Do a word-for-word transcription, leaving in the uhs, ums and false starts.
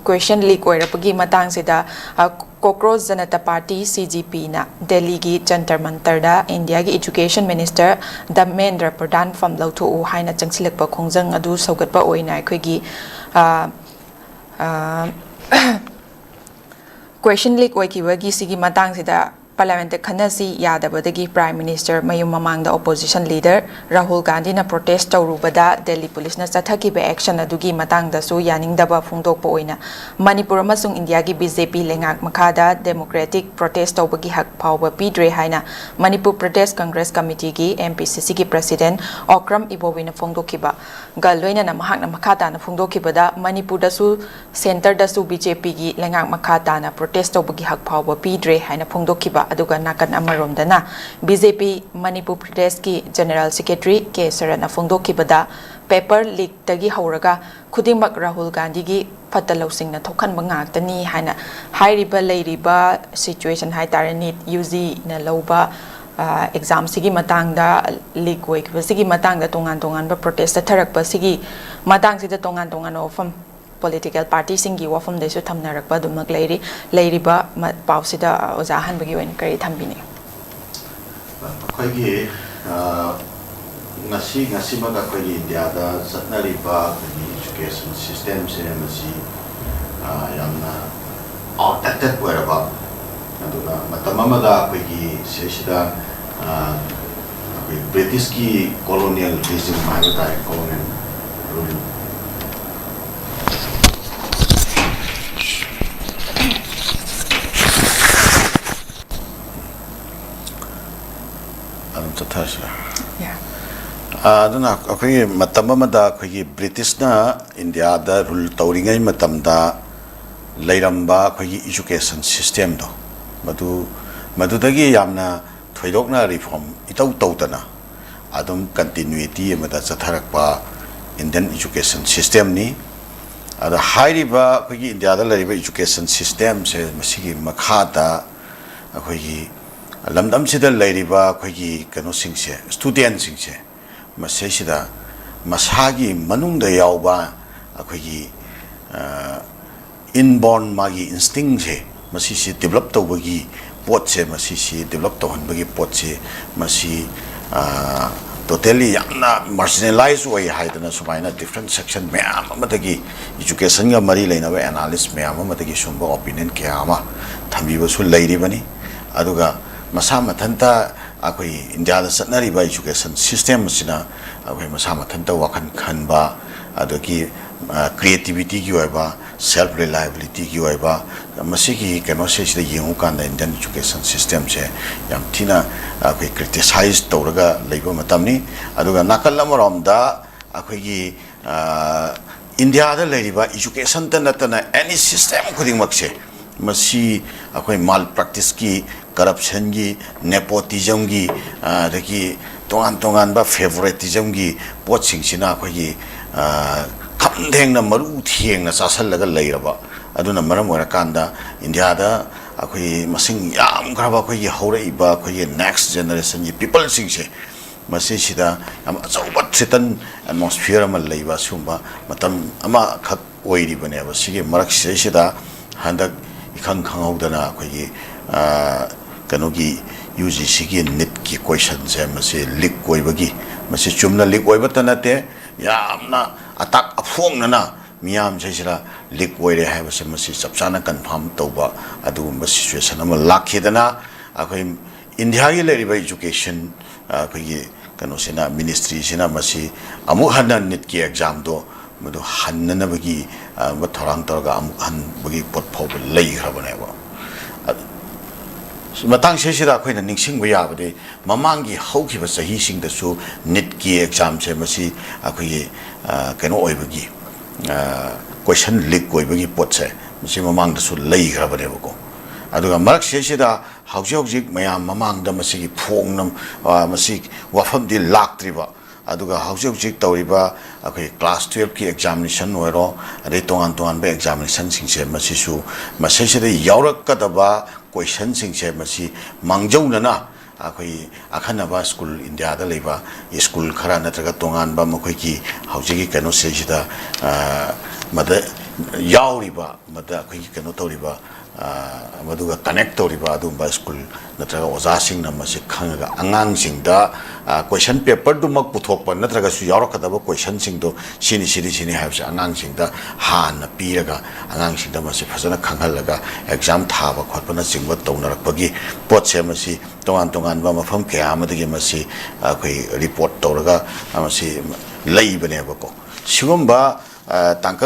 Question ꯂꯤꯛ ꯑꯣꯏꯔꯛꯄꯒꯤ ꯃꯇꯥꯡꯁꯤꯗ, ꯑ, ꯀꯣꯀ꯭ꯔꯣꯖ ꯖꯅꯇꯥ ꯄꯥꯔꯇꯤ, ꯁꯤ ꯖꯤ ꯄꯤꯅ ꯗꯦꯜꯂꯤꯒꯤ ꯖꯟꯇꯔ ꯃꯟꯇꯔꯗ ꯏꯟꯗꯤꯌꯥꯒꯤ ꯏꯖꯨꯀꯦꯁꯟ ꯃꯤꯅꯤꯁꯇꯔ ꯙꯔꯃꯦꯟꯗ꯭ꯔ ꯄ꯭ꯔꯙꯥꯟ ꯐꯝ ꯂꯧꯊꯣꯛꯎ ꯍꯥꯏꯅ ꯆꯪꯁꯤꯜꯂꯛꯄ ꯈꯣꯡꯖꯪ ꯑꯗꯨ ꯁꯧꯒꯠꯄ ꯑꯣꯏꯅ ꯑꯩꯈꯣꯏꯒꯤ, ꯑ, ꯑ, ꯀ꯭ꯋꯦꯁꯟ ꯂꯤꯛ ꯑꯣꯏꯈꯤꯕꯒꯤ ꯁꯤꯒꯤ ꯃꯇꯥꯡꯁꯤꯗ ꯄꯥꯔꯂꯤꯌꯥꯃꯦꯟꯠꯇ ꯈꯟꯅꯁꯤ ꯌꯥꯗꯕꯗꯒꯤ ꯄ꯭ꯔꯥꯏꯝ ꯃꯤꯅꯤꯁꯇꯔ ꯃꯌꯨꯝ ꯃꯃꯥꯡꯗ ꯑꯣꯄꯣꯖꯤꯁꯟ ꯂꯤꯗꯔ ꯔꯥꯍꯨꯜ ꯒꯥꯟꯙꯤꯅ ꯄ꯭ꯔꯣꯇꯦꯁ ꯇꯧꯔꯨꯕꯗ ꯗꯦꯜꯂꯤ ꯄꯨꯂꯤꯁꯅ ꯆꯠꯊꯈꯤꯕ ꯑꯦꯛꯁꯟ ꯑꯗꯨꯒꯤ ꯃꯇꯥꯡꯗꯁꯨ ꯌꯥꯅꯤꯡꯗꯕ ꯐꯣꯡꯗꯣꯛꯄ ꯑꯣꯏꯅ ꯃꯅꯤꯄꯨꯔ ꯑꯃꯁꯨꯡ ꯏꯟꯗꯤꯌꯥꯒꯤ ꯕꯤ ꯖꯦ ꯄꯤ ꯂꯩꯉꯥꯛ ꯃꯈꯥꯗ ꯗꯦꯃꯣꯀ꯭ꯔꯦꯇꯤꯛ ꯄ꯭ꯔꯣꯇꯦꯁ ꯇꯧꯕꯒꯤ ꯍꯛ ꯐꯥꯎꯕ ꯄꯤꯗ꯭ꯔꯦ ꯍꯥꯏꯅ ꯃꯅꯤꯄꯨꯔ ꯄ꯭ꯔꯗꯦꯁ ꯀꯪꯒ꯭ꯔꯦꯁ ꯀꯃꯤꯇꯤꯒꯤ, ꯑꯦꯝ ꯄꯤ ꯁꯤ ꯁꯤꯒꯤ ꯄ꯭ꯔꯁꯤꯗꯦꯟꯠ ꯑꯣꯀ꯭ꯔꯝ ꯏꯕꯣꯕꯤꯅ ꯐꯣꯡꯗꯣꯛꯈꯤꯕ ꯒ ꯂꯣꯏꯅꯅ ꯃꯍꯥꯛꯅ ꯃꯈꯥ ꯇꯥꯅ ꯐꯣꯡꯗꯣꯛꯈꯤꯕꯗ, ꯃꯅꯤꯄꯨꯔꯗꯁꯨ ꯁꯦꯟꯇꯔꯗꯁꯨ ꯕꯤ ꯖꯦ ꯄꯤꯒꯤ ꯂꯩꯉꯥꯛ ꯃꯈꯥ ꯇꯥꯅ ꯄ꯭ꯔꯣꯇꯦꯁ ꯇꯧꯕꯒꯤ ꯍꯛ ꯐꯥꯎꯕ ꯄꯤꯗ꯭ꯔꯦ ꯍꯥꯏꯅ ꯐꯣꯡꯗꯣꯛꯈꯤꯕ꯫ ꯑꯗꯨꯒ ꯅꯥꯀꯟ ꯑꯃꯔꯣꯝꯗꯅ ꯕꯤ ꯖꯦ ꯄꯤ ꯃꯅꯤꯄꯨꯔ ꯄ꯭ꯔꯗꯦꯁꯀꯤ ꯖꯦꯅꯦꯔꯦꯜ ꯁꯦꯀ꯭ꯔꯦꯇꯔꯤ ꯀꯦ ꯁꯔꯠꯅ ꯐꯣꯡꯗꯣꯛꯈꯤꯕꯗ, ꯄꯦꯄꯔ ꯂꯤꯛꯇꯒꯤ ꯍꯧꯔꯒ ꯈꯨꯗꯤꯡꯃꯛ ꯔꯥꯍꯨꯜ ꯒꯥꯟꯙꯤꯒꯤ ꯐꯠꯇ ꯂꯧꯁꯤꯡꯅ ꯊꯣꯛꯍꯟꯕ ꯉꯥꯛꯇꯅꯤ ꯍꯥꯏꯅ ꯍꯥꯏꯔꯤꯕ, ꯂꯩꯔꯤꯕ ꯁꯤꯆꯨꯋꯦꯁꯟ ꯍꯥꯏꯇꯥꯔꯦ, ꯅꯤꯠ ꯌꯨ ꯖꯤꯅ ꯂꯧꯕ, ꯑ, ꯑꯦꯛꯖꯥꯝꯁꯤꯒꯤ ꯃꯇꯥꯡꯗ, ꯂꯤꯛ ꯑꯣꯏꯈꯤꯕꯁꯤꯒꯤ ꯃꯇꯥꯡꯗ ꯇꯣꯉꯥꯟ ꯇꯣꯉꯥꯟꯕ ꯄ꯭ꯔꯣꯇꯦꯁ ꯆꯠꯊꯔꯛꯄꯁꯤꯒꯤ ꯃꯇꯥꯡꯁꯤꯗ ꯇꯣꯉꯥꯟ ꯇꯣꯉꯥꯟꯕ ꯋꯥꯐꯝ, ꯄꯣꯂꯤꯇꯤꯀꯦꯜ ꯄꯥꯔꯇꯤꯁꯤꯡꯒꯤ ꯋꯥꯐꯝꯗꯩꯁꯨ ꯊꯝꯅꯔꯛꯄ ꯑꯗꯨꯃꯛ ꯂꯩꯔꯤ꯫ ꯂꯩꯔꯤꯕ ꯃ-, ꯄꯥꯎꯁꯤꯗ, ꯑ, ꯑꯣꯖꯥ ꯑꯍꯥꯟꯕꯒꯤ ꯑꯣꯏꯅ ꯀꯔꯤ ꯊꯝꯕꯤꯅꯤ? ꯑꯩꯈꯣꯏꯒꯤ, ꯑ, ꯉꯁꯤ, ꯉꯁꯤꯃꯛ ꯑꯩꯈꯣꯏꯒꯤ ꯏꯟꯗꯤꯌꯥꯗ ꯆꯠꯅꯔꯤꯕ ꯑꯩꯈꯣꯏꯒꯤ ꯏꯖꯨꯀꯦꯁꯟ ꯁꯤꯁꯇꯦꯝꯁꯦ ꯃꯁꯤ, ꯑ, ꯌꯥꯝꯅ ꯑꯥꯎꯠꯗꯦꯇꯦꯠ ꯑꯣꯏꯔꯕ, ꯑꯗꯨꯒ ꯃꯇꯝ ꯑꯃꯗ ꯑꯩꯈꯣꯏꯒꯤ ꯁꯤꯁꯤꯗ, ꯑ, ꯑꯩꯈꯣꯏ ꯕ꯭ꯔꯤꯇꯤꯁꯀꯤ ꯀꯣꯂꯣꯅꯤꯌꯦꯜ ꯔꯤꯖꯤꯝ ꯍꯥꯏꯕ ꯇꯥꯔꯦ, ꯀꯣꯂꯣꯅꯤꯌꯦꯜ ꯔꯨꯜ꯫ ꯑꯗꯨꯝ ꯆꯠꯊꯔꯁꯤꯔꯥ? Yeah. ꯑ, ꯑꯗꯨꯅ ꯑꯩꯈꯣꯏꯒꯤ ꯃꯇꯝ ꯑꯃꯗ ꯑꯩꯈꯣꯏꯒꯤ ꯕ꯭ꯔꯤꯇꯤꯁꯅ ꯏꯟꯗꯤꯌꯥꯗ ꯔꯨꯜ ꯇꯧꯔꯤꯉꯩ ꯃꯇꯝꯗ ꯂꯩꯔꯝꯕ ꯑꯩꯈꯣꯏꯒꯤ ꯏꯖꯨꯀꯦꯁꯟ ꯁꯤꯁꯇꯦꯝꯗꯣ, ꯃꯗꯨ, ꯃꯗꯨꯗꯒꯤ ꯌꯥꯝꯅ ꯊꯣꯏꯗꯣꯛꯅ ꯔꯤꯐꯣꯔꯝ ꯏꯇꯧ ꯇꯧꯗꯅ ꯑꯗꯨꯝ ꯀꯟꯇꯤꯅ꯭ꯌꯨꯏꯇꯤ ꯑꯃꯗ ꯆꯠꯊꯔꯛꯄ ꯏꯟꯗꯤꯌꯟ ꯏꯖꯨꯀꯦꯁꯟ ꯁꯤꯁꯇꯦꯝꯅꯤ꯫ ꯑꯗ ꯍꯥꯏꯔꯤꯕ ꯑꯩꯈꯣꯏꯒꯤ ꯏꯟꯗꯤꯌꯥꯗ ꯂꯩꯔꯤꯕ ꯏꯖꯨꯀꯦꯁꯟ ꯁꯤꯁꯇꯦꯝꯁꯦ, ꯃꯁꯤꯒꯤ ꯃꯈꯥꯗ ꯑꯩꯈꯣꯏꯒꯤ ꯂꯝꯗꯝꯁꯤꯗ ꯂꯩꯔꯤꯕ ꯑꯩꯈꯣꯏꯒꯤ ꯀꯩꯅꯣꯁꯤꯡꯁꯦ, ꯁ꯭ꯇꯨꯗꯦꯟꯁꯤꯡꯁꯦ, ꯃꯁꯤꯁꯤꯗ ꯃꯁꯥꯒꯤ ꯃꯅꯨꯡꯗ ꯌꯥꯎꯕ ꯑꯩꯈꯣꯏꯒꯤ, ꯑ, inborn ꯃꯥꯒꯤ instinctꯁꯦ, ꯃꯁꯤꯁꯤ develop ꯇꯧꯕꯒꯤ ꯄꯣꯠꯁꯦ, ꯃꯁꯤꯁꯤ develop ꯇꯧꯍꯟꯕꯒꯤ ꯄꯣꯠꯁꯦ, ꯃꯁꯤ totally ꯌꯥꯝꯅ marginalize ꯑꯣꯏ ꯍꯥꯏꯗꯅ ꯁꯨꯃꯥꯏꯅ different section ꯃꯌꯥꯝ ꯑꯃꯗꯒꯤ, educationꯒ ꯃꯔꯤ ꯂꯩꯅꯕ analyst ꯃꯌꯥꯝ ꯑꯃꯗꯒꯤ ꯁꯨꯝꯕ opinion ꯀꯌꯥ ꯑꯃ ꯊꯝꯕꯤꯕꯁꯨ ꯂꯩꯔꯤꯕꯅꯤ꯫ ꯑꯗꯨꯒ ꯃꯁꯥ ꯃꯊꯟꯇ ꯑꯩꯈꯣꯏ ꯏꯟꯗꯤꯌꯥꯗ ꯆꯠꯅꯔꯤꯕ education system ꯑꯁꯤꯅ ꯑꯩꯈꯣꯏ ꯃꯁꯥ ꯃꯊꯟꯇ ꯋꯥꯈꯜ ꯈꯟꯕ, ꯑꯗꯒꯤ creativityꯒꯤ ꯑꯣꯏꯕ, self reliabilityꯒꯤ ꯑꯣꯏꯕ, ꯃꯁꯤꯒꯤ ꯀꯩꯅꯣꯁꯤꯗ ꯌꯦꯡꯉꯨꯀꯥꯟꯗ Indian education systemꯁꯦ ꯌꯥꯝ ꯊꯤꯅ ꯑꯩꯈꯣꯏ criticize ꯇꯧꯔꯒ ꯂꯩꯕ ꯃꯇꯝꯅꯤ꯫ ꯑꯗꯨꯒ ꯅꯥꯀꯜ ꯑꯃꯔꯣꯝꯗ ꯑꯩꯈꯣꯏꯒꯤ ꯏꯟꯗꯤꯌꯥꯗ ꯂꯩꯔꯤꯕ educationꯇ ꯅꯠꯇꯅ any system ꯈꯨꯗꯤꯡꯃꯛꯁꯦ, ꯃꯁꯤ ꯑꯩꯈꯣꯏ malpracticeꯀꯤ, corruptionꯒꯤ, nepotismꯒꯤ, ꯑꯗꯒꯤ ꯇꯣꯉꯥꯟ ꯇꯣꯉꯥꯟꯕ favoritismꯒꯤ ꯄꯣꯠꯁꯤꯡꯁꯤꯅ ꯑꯩꯈꯣꯏꯒꯤ ꯈꯝ ꯊꯦꯡꯅ, ꯃꯔꯨ ꯊꯦꯡꯅ ꯆꯥꯁꯜꯂꯒ ꯂꯩꯔꯕ꯫ ꯑꯗꯨꯅ ꯃꯔꯝ ꯑꯣꯏꯔꯀꯥꯟꯗ ꯏꯟꯗꯤꯌꯥꯗ ꯑꯩꯈꯣꯏ ꯃꯁꯤꯡ ꯌꯥꯝꯈ꯭ꯔꯕ ꯑꯩꯈꯣꯏꯒꯤ ꯍꯧꯔꯛꯏꯕ ꯑꯩꯈꯣꯏꯒꯤ next generationꯒꯤ peopleꯁꯤꯡꯁꯦ ꯃꯁꯤꯁꯤꯗ ꯌꯥꯝ ꯑꯆꯧꯕ threaten atmosphere ꯑꯃ ꯂꯩꯕ ꯑꯁꯤꯒꯨꯝꯕ ꯃꯇꯝ ꯑꯃꯈꯛ ꯑꯣꯏꯔꯤꯕꯅꯦꯕ꯫ ꯁꯤꯒꯤ ꯃꯔꯛꯁꯤꯗꯩꯁꯤꯗ ꯍꯟꯗꯛ ꯏꯈꯪ ꯈꯪꯍꯧꯗꯅ ꯑꯩꯈꯣꯏꯒꯤ ꯀꯩꯅꯣꯒꯤ UGCꯒꯤ NEETꯀꯤ questionꯁꯦ ꯃꯁꯤ leak ꯑꯣꯏꯕꯒꯤ, ꯃꯁꯤ ꯆꯨꯝꯅ leak ꯑꯣꯏꯕꯇ ꯅꯠꯇꯦ, ꯌꯥꯝꯅ ꯑꯇꯥꯛ ꯑꯐꯣꯡꯅꯅ ꯃꯤꯌꯥꯝꯁꯤꯗ leak ꯑꯣꯏꯔꯦ ꯍꯥꯏꯕꯁꯦ ꯃꯁꯤ ꯆꯞ ꯆꯥꯅ confirm ꯇꯧꯕ ꯑꯗꯨꯒꯨꯝꯕ situation ꯑꯃ ꯂꯥꯛꯈꯤꯗꯅ ꯑꯩꯈꯣꯏ ꯏꯟꯗꯤꯌꯥꯒꯤ ꯂꯩꯔꯤꯕ education ꯑꯩꯈꯣꯏꯒꯤ ꯀꯩꯅꯣꯁꯤꯅ, ministryꯁꯤꯅ ꯃꯁꯤ ꯑꯃꯨꯛ ꯍꯟꯅ NEETꯀꯤ examꯗꯣ ꯃꯗꯨ ꯍꯟꯅꯅꯕꯒꯤ ꯊꯧꯔꯥꯡ ꯇꯧꯔꯒ ꯑꯃꯨꯛ ꯍꯟꯕꯒꯤ ꯄꯣꯠ ꯐꯥꯎꯕ ꯂꯩꯈ꯭ꯔꯕꯅꯦꯕ꯫ ꯃꯇꯥꯡꯁꯤꯗꯩꯁꯤꯗ ꯑꯩꯈꯣꯏꯅ ꯅꯤꯡꯁꯤꯡꯕ ꯌꯥꯕꯗꯤ ꯃꯃꯥꯡꯒꯤ ꯍꯧꯈꯤꯕ ꯆꯍꯤꯁꯤꯡꯗꯁꯨ NEETꯀꯤ examꯁꯦ ꯃꯁꯤ ꯑꯩꯈꯣꯏꯒꯤ ꯀꯩꯅꯣ ꯑꯣꯏꯕꯒꯤ, question leak ꯑꯣꯏꯕꯒꯤ ꯄꯣꯠꯁꯦ ꯃꯁꯤ ꯃꯃꯥꯡꯗꯁꯨ ꯂꯩꯈ꯭ꯔꯕꯅꯦꯕꯀꯣ꯫ ꯑꯗꯨꯒ ꯃꯔꯛꯁꯤꯗꯩꯁꯤꯗ ꯍꯧꯖꯤꯛ ꯍꯧꯖꯤꯛ ꯃꯌꯥꯝ ꯃꯃꯥꯡꯗ ꯃꯁꯤꯒꯤ ꯐꯣꯡꯅ, ꯃꯁꯤ ꯋꯥꯐꯝꯗꯤ ꯂꯥꯛꯇ꯭ꯔꯤꯕ, ꯑꯗꯨꯒ ꯍꯧꯖꯤꯛ ꯍꯧꯖꯤꯛ ꯇꯧꯔꯤꯕ ꯑꯩꯈꯣꯏ class twelveꯀꯤ examination ꯑꯣꯏꯔꯣ, ꯑꯗꯩ ꯇꯣꯉꯥꯟ ꯇꯣꯉꯥꯟꯕ examinationꯁꯤꯡꯁꯦ ꯃꯁꯤꯁꯨ ꯃꯁꯤꯁꯤꯗ ꯌꯥꯎꯔꯛꯀꯗꯕ questionꯁꯤꯡꯁꯦ ꯃꯁꯤ ꯃꯥꯡꯖꯧꯅꯅ ꯑꯩꯈꯣꯏ ꯑꯈꯟꯅꯕ school, ꯏꯟꯗꯤꯌꯥꯗ ꯂꯩꯕ school ꯈꯔ ꯅꯠꯇ꯭ꯔꯒ ꯇꯣꯉꯥꯟꯕ ꯃꯈꯣꯏꯒꯤ ꯍꯧꯖꯤꯛꯀꯤ ꯀꯩꯅꯣꯁꯤꯗꯩꯁꯤꯗ ꯃꯗ ꯌꯥꯎꯔꯤꯕ, ꯃꯗ ꯑꯩꯈꯣꯏꯒꯤ ꯀꯩꯅꯣ ꯇꯧꯔꯤꯕ, ꯑ, ꯃꯗꯨꯒ ꯀꯅꯦꯛ ꯇꯧꯔꯤꯕ ꯑꯗꯨꯒꯨꯝꯕ ꯁ꯭ꯀꯨꯜ ꯅꯠꯇ꯭ꯔꯒ ꯑꯣꯖꯥꯁꯤꯡꯅ ꯃꯁꯤ ꯈꯪꯉꯒ ꯑꯉꯥꯡꯁꯤꯡꯗ, ꯑ, ꯀꯣꯏꯁꯟ ꯄꯦꯄꯔꯗꯨꯃꯛ ꯄꯨꯊꯣꯛꯄ ꯅꯠꯇ꯭ꯔꯒꯁꯨ ꯌꯥꯎꯔꯛꯀꯗꯕ ꯀꯣꯏꯁꯟꯁꯤꯡꯗꯣ ꯁꯤꯅꯤ, ꯁꯤꯅꯤ, ꯁꯤꯅꯤ ꯍꯥꯏꯕꯁꯦ ꯑꯉꯥꯡꯁꯤꯡꯗ ꯍꯥꯟꯅ ꯄꯤꯔꯒ, ꯑꯉꯥꯡꯁꯤꯡꯗ ꯃꯁꯤ ꯐꯖꯅ ꯈꯪꯍꯜꯂꯒ ꯑꯦꯛꯖꯥꯝ ꯊꯥꯕ ꯈꯣꯠꯄꯅꯆꯤꯡꯕ ꯇꯧꯅꯔꯛꯄꯒꯤ ꯄꯣꯠꯁꯦ, ꯃꯁꯤ ꯇꯣꯉꯥꯟ ꯇꯣꯉꯥꯟꯕ ꯃꯐꯝ ꯀꯌꯥ ꯑꯃꯗꯒꯤ ꯃꯁꯤ ꯑꯩꯈꯣꯏ ꯔꯤꯄꯣꯔꯠ ꯇꯧꯔꯒ ꯃꯁꯤ ꯂꯩꯕꯅꯦꯕꯀꯣ꯫ ꯁꯤꯒꯨꯝꯕ, ꯑ, ꯇꯥꯡꯀꯛ